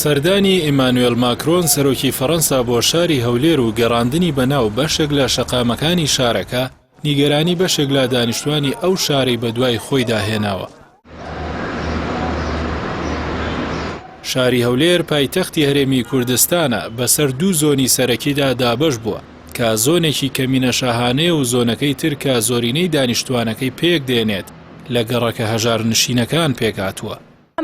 سەردانی ئیمانوێل ماکرۆن سەرۆکی فەڕەنسا بۆ شاری هەولێر و گەڕاندنی بەناو بەشێک لە شەقامەکانی شارەکە، نیگەرانی بەشێک لە دانیشتوانی ئەو شارەی بەدوای خۆیدا هێناوە. شاری هەولێر پایتەختی هەرێمی کوردستانە، بەسەر دوو زۆنی سەرەکیدا دابەش بووە، کە زۆنێکی کەمینە شاهانەیە و زۆنەکەی تر کە زۆرینەی دانیشتوانەکەی پێکدێنێت لە گەڕەکە هەژارنشینەکان پێکهاتووە.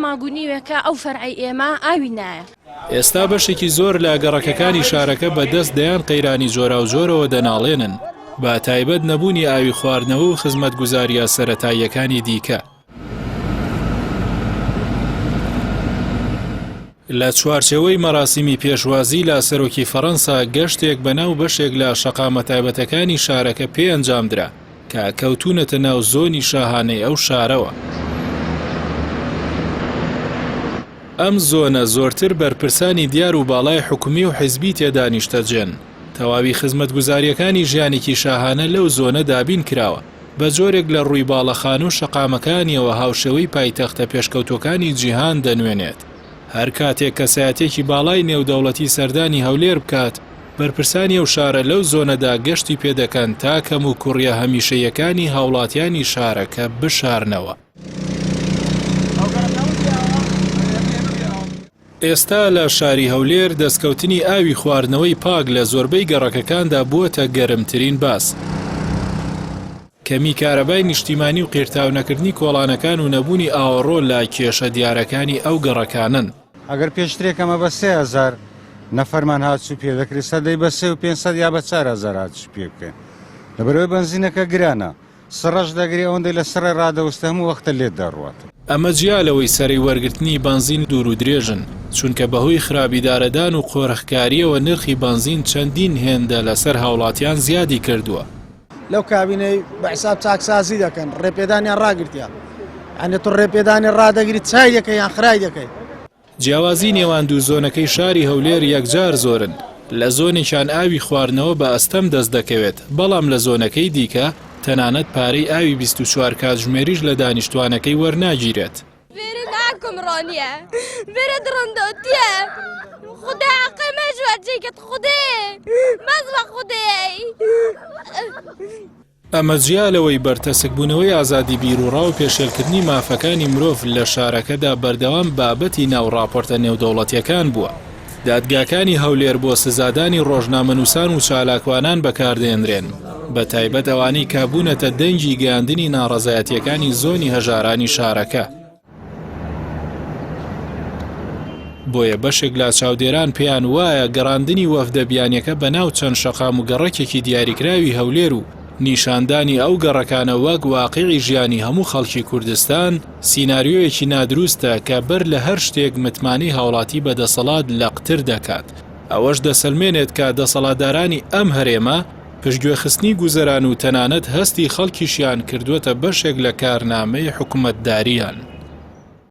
مانگ و نیوێکە ئەو فەرعەی ئێمە ئاوی نایە. ئێستا بەشێکی زۆر لە گەڕەکەکانی شارەکە بە دەست دەیان قەیرانی جۆراوجۆرەوە دەناڵێنن، بە تایبەت نەبوونی ئاوی خواردنەوە و خزمەتگوزارییە سەرەتاییەکانی دیکە. لە چوارچێوەی مەراسیمی پێشوازی لە سەرۆکی فەرەنسا، گەشتێک بەناو بەشێک لە شەقامە تایبەتەکانی شارەکە پێ ئەنجامدرا. کە کەوتوونەتە ناو زۆنی شاهانەی ئەو شارەوە. ئەم زۆنە زۆرتر بەرپرسانی دیار و باڵای حکومی و حیزبی تێدا نیشتەجێن. تەواوی خزمەتگوزارییەکانی ژیانێکی شاهانە لەو زۆنە دابین کراوە، بە جۆرێک لە ڕووی باڵەخانە و شەقامەکانیەوە هاوشێوەی پایتەختە پێشکەوتووەکانی جیهان دەنوێنێت. هەر کاتێک کەسایەتیەکی باڵای نێودەوڵەتی سەردانی هەولێر بکات، بەرپرسانی ئەو شارە لەو زۆنەدا گەشتی پێدەکەن تا کەموکوڕییە هەمیشەییەکانی هاوڵاتیانی شارەکە بشارنەوە. ئێستا لە شاری هەولێر دەستکەوتنی ئاوی خواردنەوەی پاک لە زۆربەی گەڕەکەکاندا بووەتە گەرمترین باس. کەمی کارەبای نیشتیمانی و قیرتاونەکردنی کۆڵانەکان و نەبوونی ئاوەڕۆ لە کێشە دیارەکانی ئەو گەڕەکانەن. ئەگەر پێشترێک ئەمە بە 3000 نەفەرمان هاتوو پێ دەکرێت سەدەی بە سێ و 500 یا بە 4000 هاتوو پێ بکەین لەبەرەوەی بەنزینەکە گرانە سڕەش دەگری ئەوەندەی لە سڕێ ڕادەوستە هەموو وەختە لێت دەڕوات. ئەمە جیا لەوەی سەرەی وەرگرتنی بەنزین دوور و درێژن، چونکە بەهۆی خراپ ئیدارەدان و قۆرخکارییەوە نرخی بەنزین چەندین هێندە لەسەر هاوڵاتیان زیادی کردووە. لەو کابینەی بە حساب چاکسازی دەکەن ڕێپێدانیان ڕاگرتیە یعنی تۆ ڕێپێدانی ڕادەگری چای دەکەی یان خرای دەکەی. جیاوازی نێوان دوو زۆنەکەی شاری هەولێر یەکجار زۆرن، لە زۆنێکیان ئاوی خواردنەوە بە ئەستەم دەست دەکەوێت، بەڵام لە زۆنەکەی دیکە تەنانەت پارەی ئاوی 24 کاتژمێریش لە دانیشتوانەکەی وەرناگیرێت. ڤێرە ناکومڕانیە ڤێرە دڕندۆتیە خودا حەقێ مەژوە جێگەت خودێ مەزوە خودێ. ئەمە جیا لەوەی بەرتەسکبوونەوەی ئازادی بیروڕا و پێشێلکردنی مافەکانی مرۆڤ لە شارەکەدا بەردەوام بابەتی ناو ڕاپۆرتە نێودەوڵەتییەکان بووە. دادگاکانی هەولێر بۆ سزادانی ڕۆژنامەنووسان و چالاکوانان بەکاردێنرێن، بەتایبەت ئەوانەی کە بوونەتە دەنگی گەیاندنی ناڕەزایەتییەکانی زۆنی هەژارانی شارەکە. بۆیە بەشێک لە چاودێران پێیان وایە گەڕاندنی وەفدە بیانیەکە بەناو چەند شەقام و گەڕەکێکی دیاریکراوی هەولێر و نیشاندانی ئەو گەڕەکانە وەک واقیعی ژیانی هەموو خەڵکی کوردستان سیناریۆیەکی نادروستە کە بەر لە هەر شتێک متمانەی هاوڵاتی بە دەسەڵات لەقتر دەکات، ئەوەش دەسەلمێنێت کە دەسەڵاتدارانی ئەم هەرێمە پشتگوێخستنی گوزەران و تەنانەت هەستی خەڵکیشیان کردووەتە بەشێک لە کارنامەی حکومەتدارییان.